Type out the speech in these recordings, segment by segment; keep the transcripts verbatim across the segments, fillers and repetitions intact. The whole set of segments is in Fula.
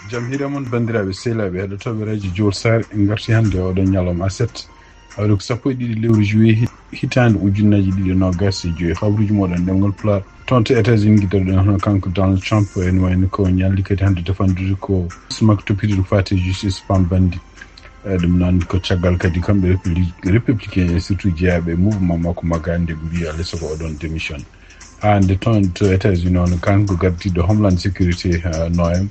Jam hiira mon, banndiraaɓe sehilaaɓe heɗotooɓe radio Jowol Saare. En ngarti hannde oɗon ñalawma aset, hawri ko sappo e ɗiɗi lewru juillet, hi-, hitaande ujunnaaji ɗiɗi e noogaas e joy. Habruuji mooɗon ɗemngal Pulaar. Toon to États-Unis, giɗoɗen hono kanko Donald Trump, ene wayno ko ñalli kadi hannde defandude ko makko toppitiiɗo ko faati e justice pambandi. E ɗum noon ko caggal kadi kamɓe Republi-, républicain e surtout jeyaaɓe e mouvement makko MAGA nde ɓuri alaa sago oɗon démission. Hannde toon to États-Unis, on kanko gardiiɗo Homeland Security, eh, Noem,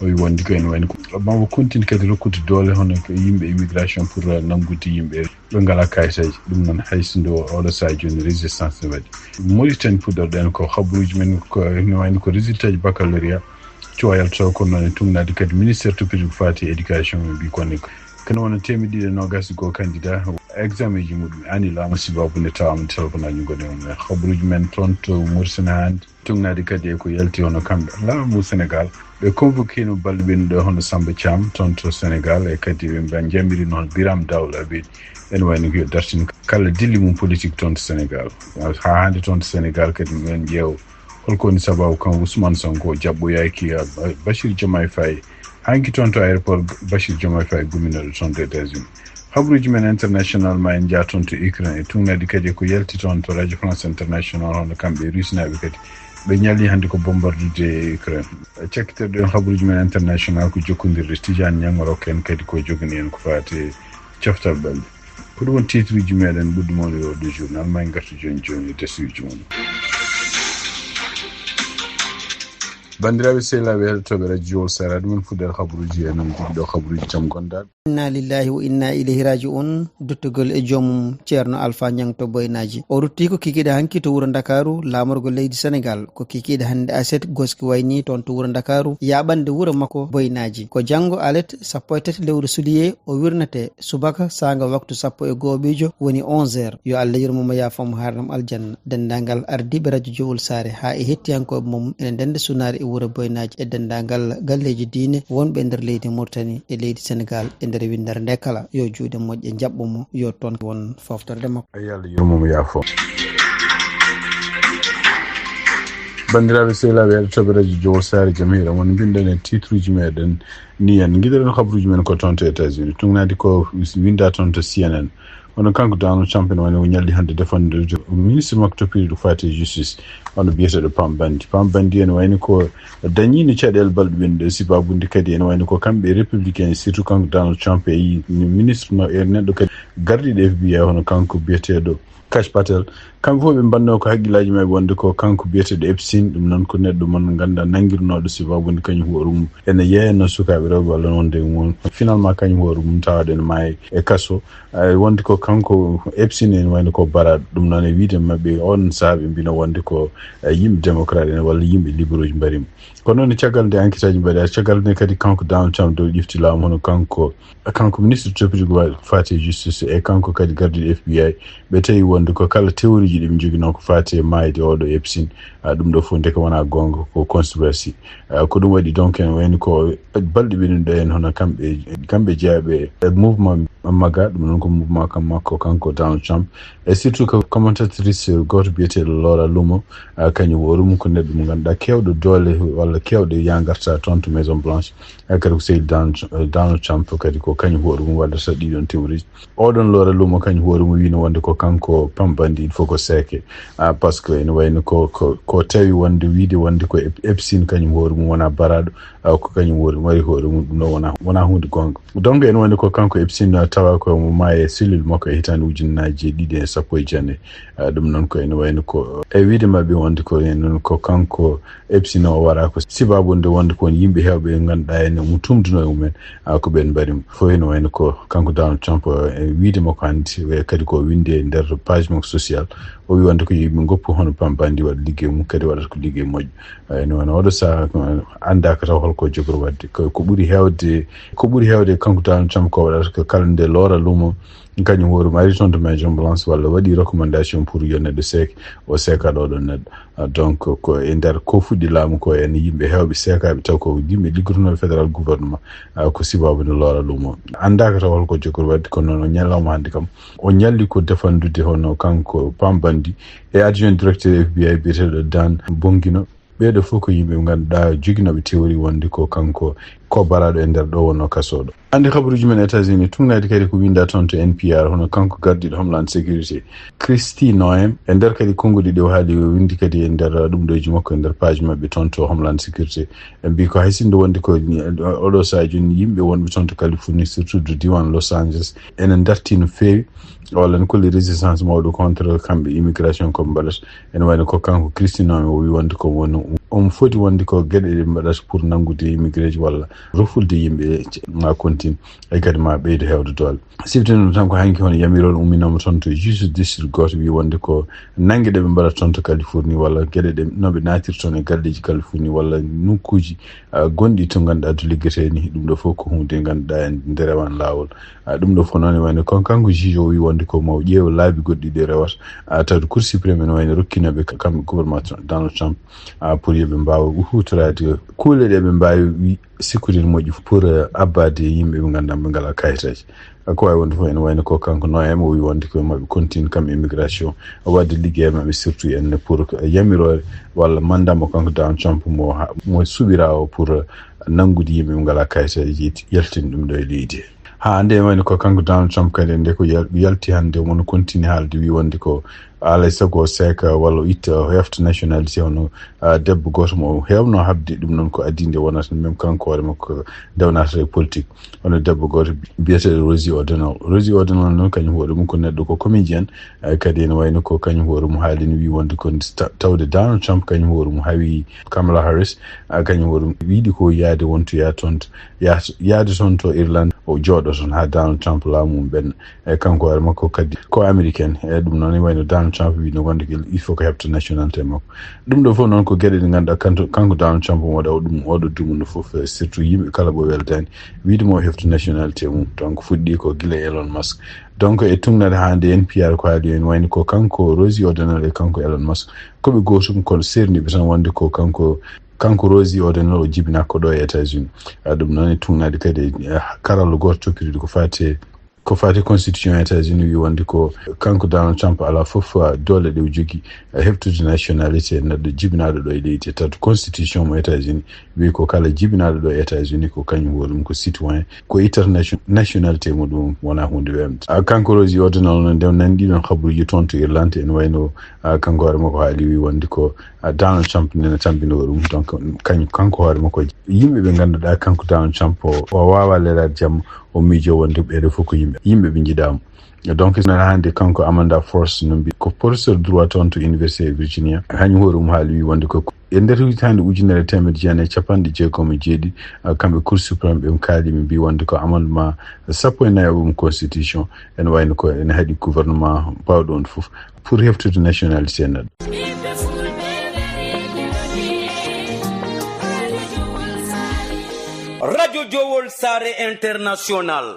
o wi wonde ko ene wayno ko mawo continue kadi rokkude doole hono ko yimɓe immigration pour, eh, nanngude yimɓe ɓe ngalaa kayitaaji. Ɗum noon hay so nde oɗo sahaa jooni résistance ne waɗi. Mauritanie puɗɗorɗen ko habruuji men ko ene wayno ko résultat ji baccalauréat cuwayal taw kono noon e tugnaade kadi ministère toppitiri ko faati e éducation ɓe mbi kono ko kene wona teemedde ɗiɗi e noogaas e goo candidat examen ji muɗum ani laamu sibabu nde tawaama téléphone aji ngoni on. Habruuji men toon to Mauritanie hannde tugnaade kadi e ko yalti hono kamɓe laamu Sénégal ɓe convoqué no balɗe ɓennuɗe hono Samba Thiam toon to Sénégal e kadi ɓe mba jamiri noon Biram Daoula ɓe ene wayno ko yo dartin kala dilli mum politique toon to Sénégal. Haa hannde toon to Sénégal kadi men ƴeew holko woni sababu kam Ousmane Sonko jaɓɓoyaaki, uh, Bachir Diomaye Faye hanki toon to aéroport Bachir Diomaye Faye gumminooɗo toon to États-Unis. Habruuji men international ma en njaa toon to Ukraine e tugnaade kadi ko yalti toon to radio France International hono kamɓe e Rusinaaɓe kadi ɓe ñalli hannde ko bombardude e Ukraine. Cakkiterɗen habruuji men international ko jokkondirde Tijaan Ñaŋ rokka en kadi ko jogani en ko faati e coftal ɓalli. Ko ɗum woni titruuji meɗen ɓurɗi mawnude oɗo journal. Ma en ngartu jooni jooni e tafsiruuji mum. Banndiraaɓe sehilaaɓe heɗotooɓe radio Jowol Saare, ɗum en fuɗɗere habruuji e noon jogiɗo habruuji jam gondaaɗo. Inna lillahi wa inna ilayhi raji'un. Duttugol e joomum Ceerno Alfa Ñaŋ to Boynaaji. O rutti ko kikiiɗe hanki to wuro Ndakaaru, laamorgo leydi Senegal. Ko kikiiɗe hannde aset goski wayni toon to wuro Ndakaaru, yaaɓande wuro makko Boynaaji. Ko janngo alet sappo e tati lewru suliye o wirnete subaka saanga waktu sappo e goo ɓiijo woni onze heures. Yo Allah yurmo mo yaafo mo haarnam aljanna. Denndaangal ardiiɓe radio Jowol Saare haa e hettiyankooɓe mum ene ndennda sunaare e wuro Boynaaji e denndaangal galleeji diine wonɓe e nder leydi Mauritanie e leydi Senegal e nder winndere nde kala. Yo juuɗe moƴƴe njaɓɓo mo, yo toon won foftorde makko. Yo Allah yurmo mo yaafo. Banndiraaɓe sehilaaɓe heɗotooɓe radio Jowol Saare, jam hiira mon. Mbiɗen e titruuji meɗen ni en ngiɗoɗen habruuji men ko toon to États-Unis. Tugnaade ko winnda toon to C N N. Hono kanko Donald Trump ene wayno o ñalli hannde defandude ministre makko toppitiiɗo ko faati e justice, hono biyeteeɗo Pam Bondi. Pam Bondi ene wayno ko dañiino caɗeele balɗe ɓennuɗe, sibabude kadi ene wayno ko kamɓe républicain, surtout kanko Donald Trump e yi-, ministre ma-, e neɗɗo kadi gardiiɗo F B I, hono kanko biyeteeɗo Kash Patel. Kamɓe fof ɓe mbanno ko hakkillaaji maɓɓe wonde ko kanko biyeteeɗo Epstein, ɗum noon ko neɗɗo mon ngannduɗaa nanngirnooɗo sibabude kañum hoore mum ene yeeyano sukaaɓe rewɓe walla wonde mum. Finalement kañum hoore mum tawaɗo ene maayi e kaso. Ay, wonde ko kanko Epstein ene wayno ko baraɗo. Ɗum noon e wiide maɓɓe on sahaa ɓe mbino wonde ko, eh, yimɓe démocrate en walla yimɓe libéraux ji mbarimo. Kono noon caggal nde enquête aji mbaɗi, caggal nde kadi kanko Donald Trump dow ƴefti laamu hono kanko, kanko ministre toppitiiɗo ko faati e justice e kanko kadi gardiiɗo F B I, ɓe tawi wonde ko kala théorie ji ɗi ɓe njoginoo ko faati e maayde oɗo Epstein, ah, ɗum ɗo fof ndeke wonaa goonga, ko conspiracy. Ah, ko ɗum waɗi donc ene wayno ko balɗe ɓennuɗe en hono kamɓe, kamɓe jeyaaɓe e mouvement MAGA, ɗum noon ko mouvement kam makko kanko Donald Trump. E surtout ko commentatrice gooto biyeteeɗo Laura Loomer, ah, kañum hoore mum ko neɗɗo mo ngannduɗaa keewɗo doole walla keewɗo yangarta toon to Maison Blanche. Ay kadi ko sehil Donald, Donald Trump kadi ko kañum hoore mum waɗata ɗiɗon théorie. Oɗon Laura Loomer kañum hoore mum wino wonde ko kanko Pam Bondi, il faut ko seeke. Ah, parce que ene wayno ko, ko, ko tawi wonde wiide wonde ko Ep-, Epstein kañum hoore mum wona baraɗo, ah, ko kañum hoore mum waɗi hoore mum, ɗum ɗo wona, wona hunde goonga. Donc ene wayno ko kanko Epstein tawa ko mo maayi e cellule makko e hitaande ujunnaaji ɗiɗi e sappo e jeenayi. Ah, ɗum noon ko ene wayno ko e wiide maɓɓe wonde ko ene noon ko kanko Epstein o wara ko sibabude wonde ko won yimɓe heewɓe ɓe ngannduɗaa ene mo tumduno e mumen, ah, ko ɓen mbari mo. Fof ene wayno ko kanko Donald Trump, eh, e wiide makko hannde, eh, kadi ko winde e nder page makko social. O wi wonde ko yimɓe ngoppu hono Pam Bondi waɗa liggey mum, kadi waɗata ko liggey moƴƴo. Eh, ene wayno oɗo sahaa ko anndaaka taw holko jogori waɗde. Ko, ko ɓuri heewde, ko ɓuri heewde kanko Donald Trump ko waɗata ko kala nde Laura Loomer kañum hoore mum ari toon to Maison Blanche walla waɗi recommandation pour yo neɗɗo seek, o seeka ɗo ɗon neɗɗo. Ah, donc ko e nder ko fuɗɗi laamu ko en yimɓe heewɓe seekaaɓe taw ko yimɓe liggotonooɓe fédéral gouvernement, ah, ko sibabude Laura Loomer. Anndaaka taw holko jogori waɗde, kono noon o ñalawma hannde kam o ñalli ko defandude hono kanko Pam Bondi e adjoint directeur F B I biyeteeɗo Dan Bongino. Ɓeeɗo fof ko yimɓe ɓe ngannduɗaa joginooɓe théorie wonde ko kanko ko baraaɗo e nder ɗo wonno kasooɗo. Hannde habaruuji men États-Unis, tugnaade kadi ko winnda toon to N P R, hono kanko gardiiɗo Homeland Security, Kristi Noem. E nder kadi konnguɗi ɗi o haali, o winndi kadi e nder ɗum ɗooji makko e nder page maɓɓe toon to Homeland Security. Ɓe mbii ko hay sinno wonde ko oɗo sahaa jooni yimɓe wonɓe toon to Californie, surtout to diiwaan Los Angeles, ene ndartii no feewi, walla ne kolli résistance mawɗo contre kamɓe immigration ko ɓe mbaɗata. Ene wayno ko kanko Kristi Noem o wii wonde ko woni, omo foti wonde ko geɗe ɗe mbaɗata pour nanngude immigré ji walla rufulde yimɓe ma continue, e kadi ma ɓeydo heewde doole. Siftino tan ko hanki hono yamiroore umminooma toon to juge district gooto wii wonde ko nannge ɗe ɓe mbaɗata toon to Californie walla geɗe ɗe no ɓe naatirta toon e galleeji Californie walla nokkuuji, ah, gonɗi to ngannduɗaa to liggetee ni. Ɗum ɗo fof ko huunde nde ngannduɗaa en nde rewan laawol. Ah, ɗum ɗo fof noon e wayno kon kanko juge o wii wonde ko maw ƴeewa laabi goɗɗi ɗi rewata, ah, tawde Cour suprême ene wayno rokkinooɓe ka-, kamɓe gouvernement Donald Trump, ah, pour yo ɓe mbaawa huutoraade kuule ɗe ɓe mbaawi wi-, sikkude no moƴƴi pour, eh, abbaade yimɓe ɓe ngannduɗaa ɓe ngalaa kayitaaji. Ko waawi wonde fof ene wayno ko kanko Noem o wii wonde ko maɓɓe continue kam immigration waɗde liggeyal maɓɓe surtout en pour yamiroore walla mandat mo kanko Donald Trump mo ha-, mo suɓiraa o pour nanngude yimɓe ɓe ngalaa kayitaaji yaltin ɗum ɗo e leydi he. Haa hannde ene wayno ko kanko Donald Trump kadi nde ko yal-, yalti hannde won continue haalde wii wonde ko alaa e sago o seeka walla o itta o hefta nationalité hono, ah, debbo gooto mo heewno haɓde ɗum noon ko adii nde wonata même kanko hoore makko ndewnata e politique. Hono debbo gooto biyeteeɗo Rosie O'Donnell. Rosie O'Donnell noon kañum hoore mum ko neɗɗo ko comédienne, eh, kadi ene wayno ko kañum hoore mum haalino wii wonde ko ta-, tawde Donald Trump kañum hoore mum hawi Kamala Harris, ah, kañum hoore mum yiɗi ko yaade wontoya toon, ya-, yaade toon to Irlande o jooɗo toon haa Donald Trump laamu mum ɓenna. E kanko hoore makko kadi ko américain. E ɗum noon, e wayno Donald Trump wiino wonde il faut ko heɓta nationalité makko. Ɗum ɗo fof noon ko geɗe ɗe ngannduɗaa kanto-, kanko Donald Trump omo waɗa o ɗum oɗo dumunna fof, eh, surtout yimɓe kala ɓo weldaani wiide mo o hefta nationalité mum. Donc fuɗɗi ko gila Elon Musk. Donc e tugnaade hannde N P R ko haali en wayno ko kanko Rosie O'Donnell e kanko Elon Musk ko ɓe gootum kono seerniiɓe tan wonde ko kanko, kanko Rosie O'Donnell o jibinaa ko ɗo e États-Unis. Ah, ɗum noon e tugnaade kadi, eh, karallo gooto toppitiiɗo ko faati ko faati constitution États-Unis wi wonde ko kanko Donald Trump alaa fof, ah, doole ɗe o jogii, ah, heɓtude nationalité neɗɗo jibinaaɗo ɗo e leydi he. Tawde constitution mo États-Unis wi ko kala jibinaaɗo ɗo e États-Unis ko kañum hoore mum ko citoyen, ko ittata nation-, nationalité muɗum wonaa huunde weemde. Ah, kanko Rosie O'Donnell noon nde o nani ɗiɗon habaruuji toon to Irlande ene wayno, ah, kanko hoore makko haali wi wonde ko, ah, Donald Trump nene tambinoo ɗum. Donc kañ-, kanko hoore makko yimɓe ɓe ngannduɗaa kanko Donald Trump o, o waawaa lelaade jamma. O miijoo wonde ɓeeɗo fof ko yimɓe, yimɓe ɓe njiɗaa mo. Donc, so nana hannde kanko Amanda Force no mbi-, ko professeur droit toon to Université of Virginia. Kañum hoore mum haali wi wonde ko e nder hitaande ujunere teemedde jeenayi e capanɗe jeegom e jeeɗiɗi, ah, kamɓe Cour suprême ɓe kaali ɓe mbi wonde ko amendement sappo e nayi o ɗum constitution ene wayno ko ene haɗi gouvernement baawɗo on fof pour heftude nationalité neɗɗo. Radio Jowol Saare International.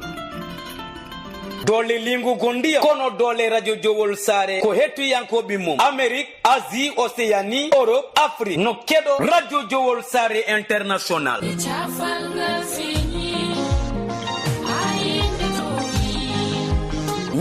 Doole liingu gon ndiyam, kono doole Radio Jowol Saare ko hettiyankooɓe mum. Amérique, Asie, Océanie, Europe, Afrique. No keɗo Radio Jowol Saare International.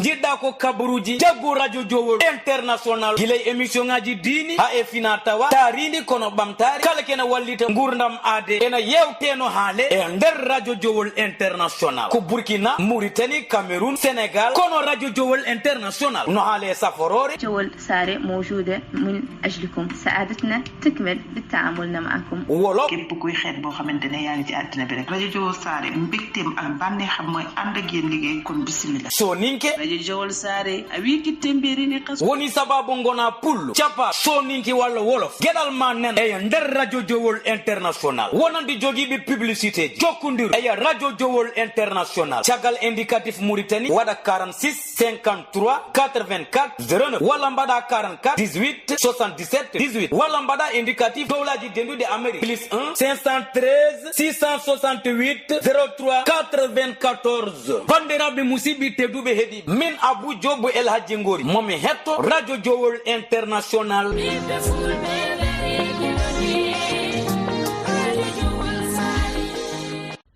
Njiɗɗa ko kabaruuji, jaggu Radio Jowol International. Gila e émission ngaji diini, haa e fina tawa, taariindi kono ɓamtaare, kala kena wallita ngurdam aade, ena yewteno haale e nder Radio Jowol International. Ko Burkina, Mauritanie, Cameroun, Sénégal, kono Radio Jowol International no haale e saforoore. Jowol Saare موجودة من أجلكم. سعادتنا تكمل بالتعامل معكم. Wolof. Képp kuy xeet boo xamante ne yaa ngi ci àddina bi rek, Radio Jowol Saare mbégteem ak bànneexam mooy ànd ak yéen liggéey, kon bismillah. Soninke. Radio Jowol Saare, a wi ki temberi ne xas. Woni sababu ngona pullo, capa, soninke walla wolof. Geɗal ma nen e nder Radio Jowol International. Wonande jogiiɓe publicité ji, jokkondiru e Radio Jowol International. Caggal indicatif Mauritanie, waɗa quarante-six, cinquante-trois, quatre-vingt-quatre, zéro neuf, walla mbaɗa quarante-quatre, dix-huit, soixante-dix-sept, dix-huit, walla mbaɗa indicatif dowlaji dendude Amérique, plus un, cinq cent treize, six cent soixante-huit, zéro trois, quatre-vingt-quatorze. Bandiraɓe, musidɓe tedduɓe heɗi, min Abou Diop El Hadji Ngori, momi hetto Radio Jowol International.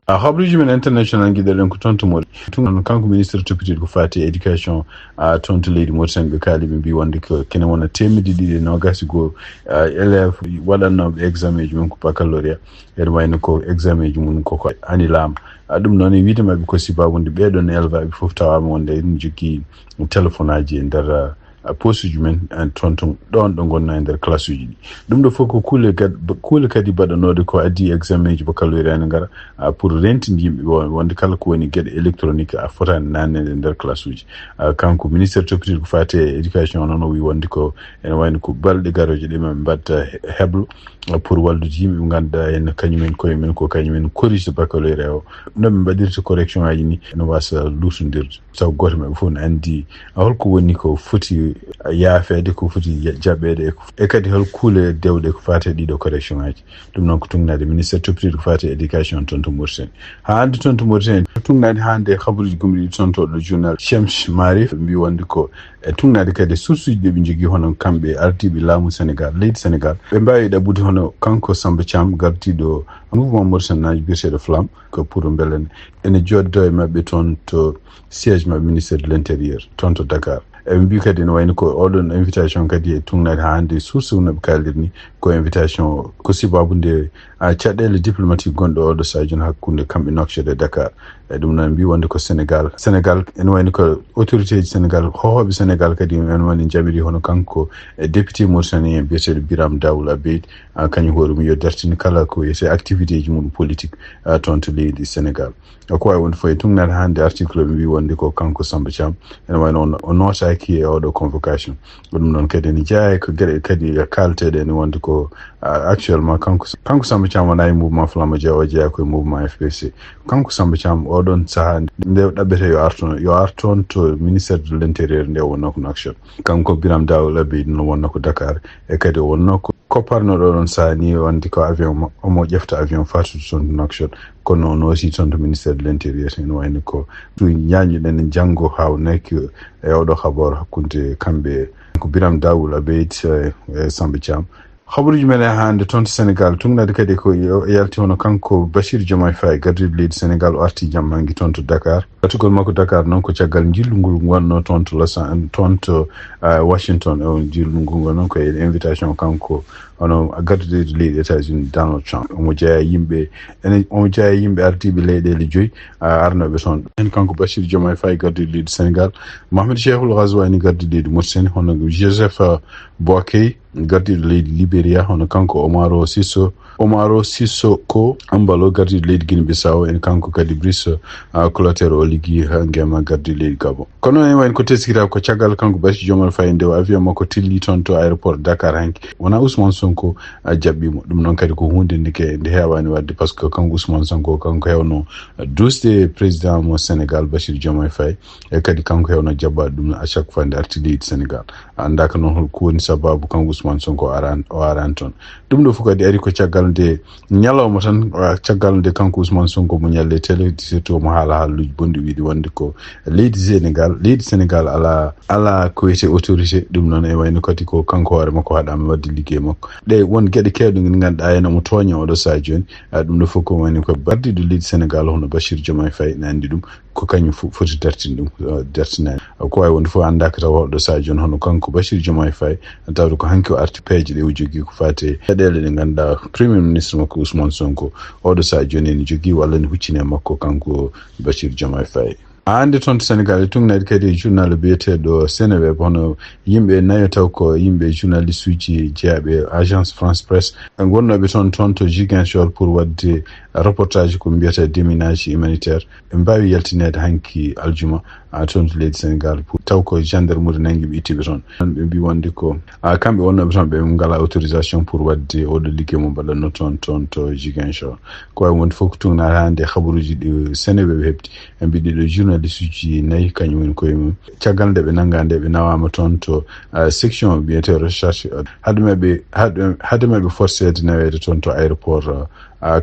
A habruji men international giɗɗo ɗen ko toon to Mori. Tun kanko ministre toppitiiɗo ko faati e éducation, a toon to leydi Mauritanie, ɓe kaali, ɓe mbi wonde ko kene wona teemedde ɗiɗi e noogas e goo, a, élève waɗannooɓe examen ji mum ko baccalauréat, ene wayno ko examen ji mum koko annilaama. A, ɗum noon e wiide maɓɓe ko sibabude ɓee ɗoon élève ɓe fof tawaama wonde ene jogii téléphone aji e nder, a, posuji men, en toon to ɗoon ɗo ngonno e nder classe uji ɗi. Ɗum ɗo fof ko kuule gad-, kuule kadi baɗanooɗe ko addi examen ji baccalauréat ne ngara, a, pour rentinde yimɓe wo-, wonde kala ko woni geɗe électronique a fotaani naatneede e nder classe uji. A, kanko ministre toppitiiɗo ko faati e éducation noon o wi wonde ko ene wayno ko balɗe garooje ɗe maɓe mbatta he-, heblo, a, pour wallude yimɓe ɓe ngannduɗaa en kañumen koye men ko kañumen corrige baccalauréat o. No ɓe mbaɗirta correction aji ni no wasa luutondirde. Sabu gooto maɓɓe fof ne anndi holko woni ko foti yaafeede, ko foti ja-, jaɓeede, e ko, e kadi hol kuule dewɗe ko faati e ɗiɗo correction aji. Ɗum noon ko tugnaade ministre toppitiiɗo ko faati e éducation toon to Mauritanie. Haa hannde toon to Mauritanie, tugnaade hannde habaruuji gomɗiɗi toon to ɗo journal Chems Marif, mbi wonde ko e tugnaade kadi source uji ɗi ɓe njogii hono kamɓe ardiiɓe laamu Sénégal, leydi Sénégal, ɓe mbaawi ɗaɓɓude hono kanko Samba Thiam, gardiiɗo mouvement Mauritanie naajo biyeteeɗo Flamme, ko pour mbele ene jooddoo e maɓɓe toon to siège maɓɓe ministère de l'intérieur toon to Dakar. Eɓe mbi kadi ene wayno ko oɗon invitation kadi e tugnaade haa hannde source no ɓe kaaldir ni ko invitation ko sibabu nde, a, caɗeele diplomatique gonɗo oɗo sadio hakkunde kamɓe Nouakchott e Dakar. E ɗum noon mbi wonde ko Sénégal. Sénégal ene wayno ko autorité ji Sénégal, hohoɓe Sénégal kadi ene wayno jamiri hono kanko e député mauritanien biyeteeɗo Biram Daoul Abeid, a, kañum hoore mum yo dartin kala ko wiyetee activité ji mum politique, a, toon to leydi Sénégal. Ko wawi wonde fof e tugnaade hannde article ɓe mbi wonde ko kanko Samba Thiam ene wayno o, o nootaki e oɗo convocation. Ɗum noon kadi ene jeeya ko geɗe kadi kalteɗe ene wonde ko, a, actuellement kanko, kanko Samba Thiam wona e mouvement Flamma Dia, o jeeya ko e mouvement F P C. Kanko Samba Thiam oɗon sahaa nde o ɗaɓɓete yo ar toon, yo ar toon to ministère de l'intérieur nde o wonno ko Nouakchott. Kanko Biram Daoul Abeid no wonno ko Dakar e kadi o wonno ko kopparnoɗo ɗon sahaa ni wonde ko avion mo-, omo ƴefta avion fatude toon to Nouakchott. Kono o noosi toon to ministère de l'intérieur ene wayno ko tu ñañuɗen janngo hawnaki e oɗo habor hakkunde kamɓe ko Biram Daoul Abeid e, e Samba Thiam. Habaruuji men e hannde toon to Sénégal, tugnaade kadi ko yo-, yalti hono kanko Bachir Diomaye Faye, gardiiɗo leydi Sénégal, o arti jamma hanki toon to Dakar. Artugol makko Dakar noon ko caggal njillu ngol wonno toon to Los An-, toon to, ah, Washington. O njillu ngol wonno ko e invitation kanko hono gardiiɗo leydi États-Unis Donald Trump. Omo jeeya yimɓe, ene, omo jeeya yimɓe ardiiɓe leyɗeele joyi, ah, arnooɓe toon. En kanko Bachir Diomaye Faye, gardiiɗo leydi Sénégal, Mohamed Cheikhul Ghazouani, gardiiɗo leydi Mauritanie, hono Joseph, ah, Boakai, gardiiɗo leydi Liberia, hono kanko Omaro Sisso, Omaro Sissoko Embalo, gardiiɗo leydi Guinée Bissau, en kanko kadi Brice, ah, Clotaire Oligui Nguema, gardiiɗo leydi Gabon. Kono en wayno ko teskita ko caggal kanko Bassirou Diomaye Faye nde o avion makko tilli toon to aéroport Dakar hanki. Wona Ousmane Sonko, ah, jaɓɓimo. Ɗum noon kadi ko huunde nde ke-, nde heewaani waɗde par ce que kanko Ousmane Sonko kanko hewno, ah, dusde président mo Sénégal Bassirou Diomaye Faye. E kadi kanko hewno jaɓɓaade ɗum à chaque fois nde arti leydi Sénégal. A anndaaka noon hol ko woni sababu kanko Ousmane Sonko o araan-, o araani toon. Ɗum ɗo fof kadi ari ko caggal nde ñalawma tan, ah, caggal nde kanko Ousmane Sonko mo ñalle télé, surtout omo haala haaluuji bonɗi wiide wonde ko leydi Sénégal, leydi Sénégal alaa, alaa ko wiyetee autorité. Ɗum noon e wayno kadi ko kanko hoore makko haɗaama waɗde liggey makko. Ɗe won geɗe keewɗe ɗe ngannduɗaa en omo tooña oɗo sahaa jooni. Ah, ɗum ɗo fof ko woni ko gardiiɗo leydi Sénégal hono Bassirou Diomaye Faye ne anndi ɗum. Ko kañum fo-, foti dartinde ɗum, eh, dartinaani. Ko wawi wonde fof anndaaka taw oɗo sahaa jooni hono kanko Bassirou Diomaye Faye, tawde ko hanki o arti peeje ɗe o jogii ko faati e caɗeele ɗe ngannduɗaa Premier Ministre makko Ousmane Sonko oɗo sahaa jooni ene jogii walla ene huccini e makko kanko Bassirou Diomaye Faye. Hannde toon to Sénégal e tugnaade kadi e journal biyeteeɗo Seneweb, hono yimɓe nayo taw ko yimɓe journaliste uji jeeyaɓe Agence France Presse, ɓe ngonnooɓe toon, toon to Ziguinchor pour waɗde reportage ko mbiyata déminage humanitaire. Ɓe mbaawi yaltineede hanki aljuma, a, toon to leydi Sénégal, pour taw ko gendarmerie nanngi ɓe, itti ɓe toon. Ɓe mbi wonde ko, a, kamɓe wonnooɓe toon, ɓe ngalaa autorisation pour waɗde oɗo liggey mo mbaɗatnoo toon, toon to Ziguinchor. Ko wawi wonde fof ko tugnaade hannde habaruuji ɗi Seneweb heɓti. Ɓe mbi ɗiɗo journaliste uji nayi, kañum woni koye mum. Caggal nde ɓe nanngaa nde, ɓe nawaama toon to, a, section mbiyetee recherche. Hade maɓɓe, hade, hade maɓɓe forceede naweede toon to aéroport, a,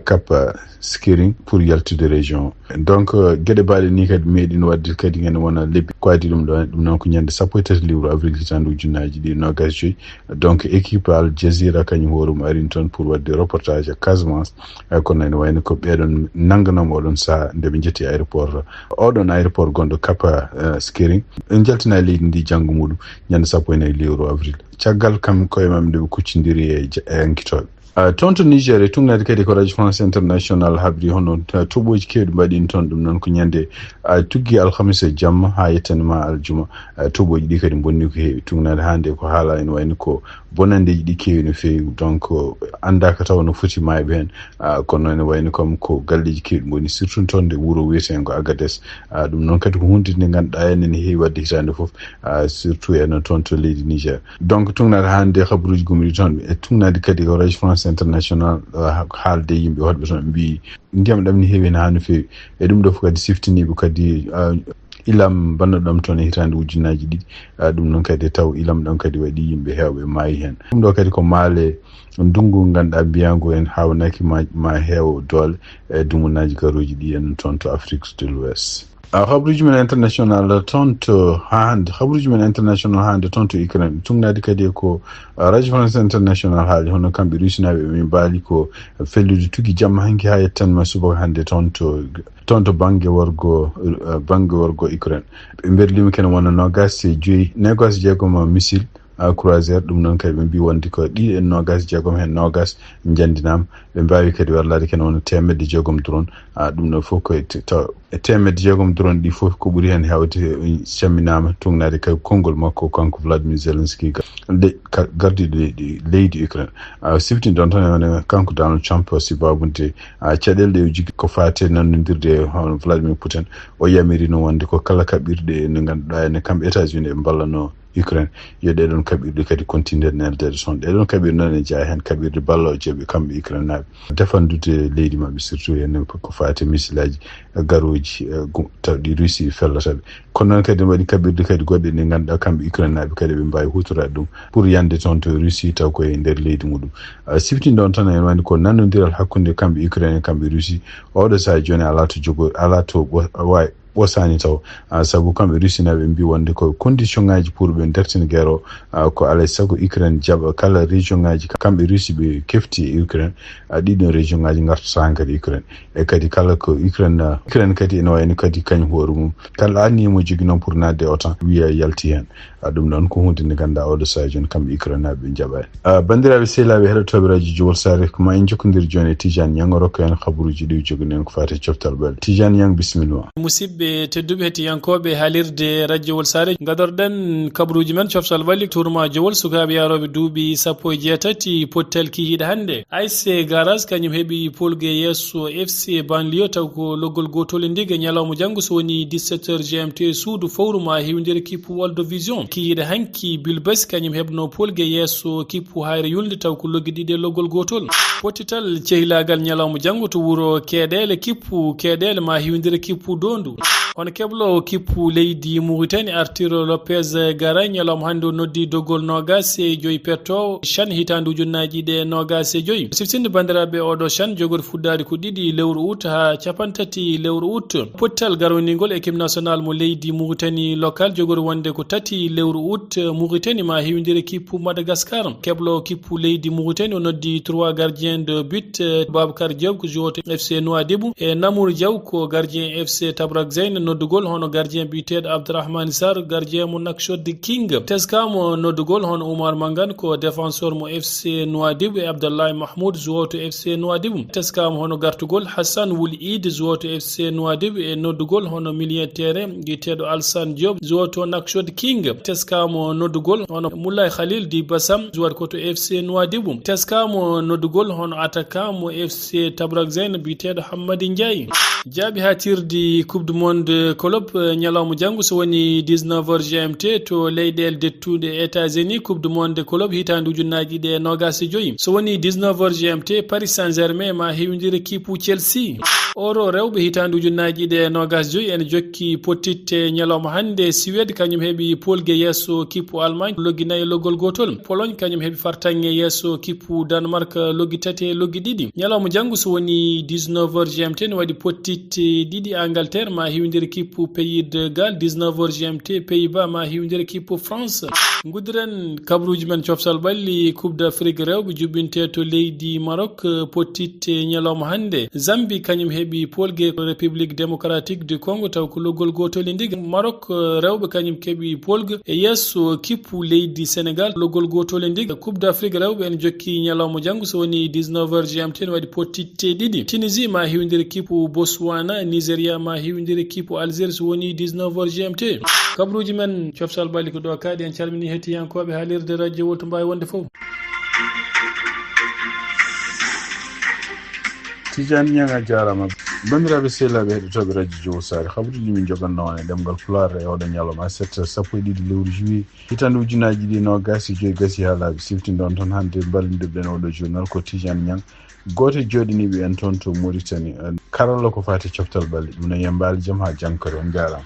Cap Skirring pour yaltude région. Donc, geɗe baaɗe ni kadi meeɗin waɗde kadi ene wona lebbi ko adi ɗum ɗo. Ɗum noon ko ñande sappo e tati lewru avril hitaande ujunnaaji ɗiɗi nogas joyi. Donc, équipe Al Jazeera kañum hoore mum arin toon pour waɗde reportage e Casamance. Kono ene wayno ko ɓeɗon nanganoma oɗon saha nde ɓe jetti aéroport, oɗon aéroport gonɗo Cap Skirring. En jaltina e leydi ndi janngo muɗum ñande sappo e nayi lewru avril, caggal kam koye maɓɓe nde ɓe kuccindiri e yankitoɓe. Toon to Niger e tugnaade kadi ko Radio France International habri hono toɓoji kewɗi mbaɗin toon. Ɗum noon ko ñande tuggi alhamisa jamma ha yettani ma aljuma. Toɓoji ɗi kadi bonni ko heewi, tugnaade hande ko haala ene wayno ko bonandeji ɗi keewi no feewi. Donc, anndaka taw no foti maayɓe heen. Kono ene wayno kam ko galleji keewɗi boni, surtout toon nde wuro wiyetengo Agades. Ɗum noon kadi ko hunde nde ngannduɗaa enen heewi waɗde hitaande fof, surtout enen toon to leydi Niger. Donc, tugnaade hannde habaruuji gumri toon e tugnaade kadi ko Radio France International, haalde yimɓe hoɗɓe toon mbi ndiyam ɗam ni heewi ene haa no feewi. E ɗum ɗo fof kadi siftiniiɓe kadi ilam bannoɗam toon e hitaande ujunnaaji ɗiɗi. Ɗum noon kadi taw ilam ɗam kadi waɗi yimɓe heewɓe maayi heen. Ɗum ɗo kadi ko maale ndungu ngannduɗaa mbiyangu en haawnaki ma, ma heew doole e dumunaaji garooji ɗi en toon to Afrique de l'Ouest. Habaruuji men international toon to haa hannde, habaruuji men international haa hannde toon to Ukraine. Tugnaade kadi ko Radio France International haali hono kamɓe Rusinaaɓe ɓe min mbaali ko fellude tugi jamma hanki haa yettan ma subaka hannde toon to toon to bannge worgo, bannge worgo Ukraine. Ɓe mberlima kene wona nogas e joyi, nogas e jeegom missile croiseur. Ɗum noon kadi ɓe mbi wonde ko ɗi e nogas e jeegom heen nogas njandinama. Ɓe mbawi kadi werlade kene wona temedde jeegom drone. Ɗum ɗo fof ko e temedde jeegom drone ɗi fof ko ɓuri heen hewde camminama tugnade kadi konngol makko kanko Vladimir Zelensky, gardiɗo leydi Ukraine. Siftinde on tan e wone kanko Donald Trump si babude caɗele ɗe o jogii ko faate nannondirde e hono Vladimir Putin. O yamirino wonde ko kala kaɓirɗe nde ngannduɗaa ene kamɓe États-Unis ɓe mballano Ukraine, yo ɗeɗon kaɓirɗe kadi continue neldeede toon. Ɗeɗon kaɓirɗe noon ene jeyaa heen kaɓirɗe ballooje ɓe kamɓe Ukraine naaɓe defandude leydi maɓɓe, surtout heen ko faate misilaji garooji taw ɗi Russie fellata ɓe. Kono noon kadi ne waɗi kaɓirɗe kadi goɗɗe ɗe ngannduɗaa kamɓe Ukraine naaɓe kadi ɓe mbawi hutorade ɗum pour yande toon to Russie taw koye nder leydi muɗum. Siftinde on tan ene wayno ko nannodiral hakkunde kamɓe Ukraine e kamɓe Russie oɗo saha jooni ala to jogo, ala to wawi ɓosani taw. Sabu kamɓe Russie naaɓe mbi wonde ko condition ngaji pour ɓe dartina guerre o. Ko alay sago Ukraine jaɓa kala région ngaji kamɓe Russie ɓe kefti e Ukraine. Ɗiɗon région ngaji gartata hankadi Ukraine. E kadi kala ko Ukraine, Ukraine kadi ene wayno kadi kañum hoore mum kala anniya mo jogi noon pour nadde e otan wiya yalti heen. Ɗum ɗon ko hunde nde ngannduɗaa oɗo saha jooni kamɓe Ukraine naaɓe ɓe njaɓani. Banndiraaɓe sehilaaɓe heɗotooɓe radio Jowol Saare, ko ma en jokkondir jooni e Tijaan Ñang rokka en habaruuji ɗi joginɗen ko faati e coftal ɓalli. Tijaan Ñang, bisimilla ma. Musidɓe tedduɓe heɗiyankooɓe haalirde radio Jowol Saare, gadorɗen kabaruuji men coftal ɓalli tournoi Jowol sukaaɓe yarooɓe duuɓi sappo e jeetati pottal kihiiɗe hannde. A S C Garage kañum heɓi polge yeeso F C Banlieue taw ko loggol gootol e ndiga ñalawma janngo so woni dix-sept heures G M T suudu fowru ma hewndira kippu World Vision. Kihiiɗe hanki Bilbas kañum heɓno polge yeeso kippu Hayre Yulnde taw ko loggi ɗiɗi e loggol gootol. Pottital cehilaagal ñalawma janngo to wuro Keeɗeele kippu Keeɗeele ma hewndira kippu Doondu. Hono kebloowo kippu leydi Mauritanie Arthur Lopez Garay ñalawma hannde o noddi doggol noogas e joyi pettoowo chan hitaande ujunnaaji ɗiɗi e noogas e joyi. Siftinde banndiraaɓe oɗo chan jogori fuɗɗaade ko ɗiɗi lewru août haa capanɗe tati lewru août. Pottal garoningol équipe nationale mo leydi Mauritanie local jogori wonde ko tati lewru août. Mauritanie ma hewndire kippu Madagascar. Kebloowo kippu leydi Mauritanie o noddi trois gardiens de but, Babacar Diop ko joueur F C Nouadhibou e Namour Diaw ko gardien F C Tabrak Zain. Noddugol hono gardien biyeteeɗo Abdourahmane Sarr, gardien mo Nouakchott King. Teskama noddugol hono Oumar Mangane ko défenseur mo F C Nouadhibou e Abdoulaye Mahmoud joueur to F C Nouadhibou. Teskama hono gartugol Hassan Wul Eid joueur to F C Nouadhibou e noddugol hono milieu terrain biyeteeɗo Alsane Diop joueur to Nouakchott King. Teskama noddugol hono Moulay Khalil Di Bassam joueur ko to F C Nouadhibou. Teskama noddugol hono attaquant mo F C Tabrak Zain biyeteeɗo Hammadi Ndiaye. Jaaɓi haa tirdi Coupe du Monde Club, eh, ñalawma janngo so woni dix-neuf heures G M T to leyɗeele dettuɗe États-Unis, Coupe du Monde Club hitaande ujunnaaji ɗiɗi e noogaas e joyi. So woni dix-neuf heures G M T, Paris Saint-Germain ma hewindir kippu Chelsea. Euro rewɓe hitaande ujunnaaji ɗiɗi e noogaas e joyi ene jokki pottitte ñalawma hannde. Suède kañum heɓi polge yeeso kippu Allemagne loggi nayi e loggol gootol. Pologne kañum heɓi fartaŋŋe yeeso kippu Danemark loggi tati e loggi ɗiɗi. Ñalawma janngo so woni dix-neuf heures G M T ne waɗi pottitte ɗiɗi. Angleterre ma hewindir kippu Pays de Galles, dix-neuf heures G M T, Pays-Bas ma hewindir kippu France. Nguddiren kabaruuji men coftal ɓalli. Coupe d'Afrique rewɓe juɓɓinte to leydi Maroc, eh, pottitte ñalawma hannde. Zambie kañum heɓi polge République démocratique du Congo taw ko loggol gootol e ndigi. Maroc, eh, rewɓe kañum keɓi polge e yeeso kippu leydi Sénégal loggol gootol e ndigi. Coupe d'Afrique rewɓe ene jokki ñalawma janngo so woni dix-neuf heures G M T ne waɗi pottitte ɗiɗi. Tunisie ma hewindir kippu Botswana, Nigeria ma hewindir kippu Algérie so woni dix-neuf heures G M T. Kabaruuji men coftal ɓalli ko ɗo kaaɗi. En calmini hettiyankooɓe haalirde radio Wolto Mbawi wonde fof. Tijani Ñang a jaarama. Banndiraaɓe sehilaaɓe heɗotooɓe radio Jowo Saare, habaruuji min joganno on e ɗemngal Pulaar e oɗo ñalawma aset sappo e ɗiɗi lewru juillet hitaande ujunnaaji ɗiɗi e noogaas e joyi gasi haa laaɓi. Siftinɗon tan hannde mballondirɗen oɗo journal ko Tijani Ñang, gooto e jooɗiniiɓe en toon to Mauritanie. Karalla ko faati coftal ɓalli, ɗum ne yembaali jam haa jankore. On jaaraama.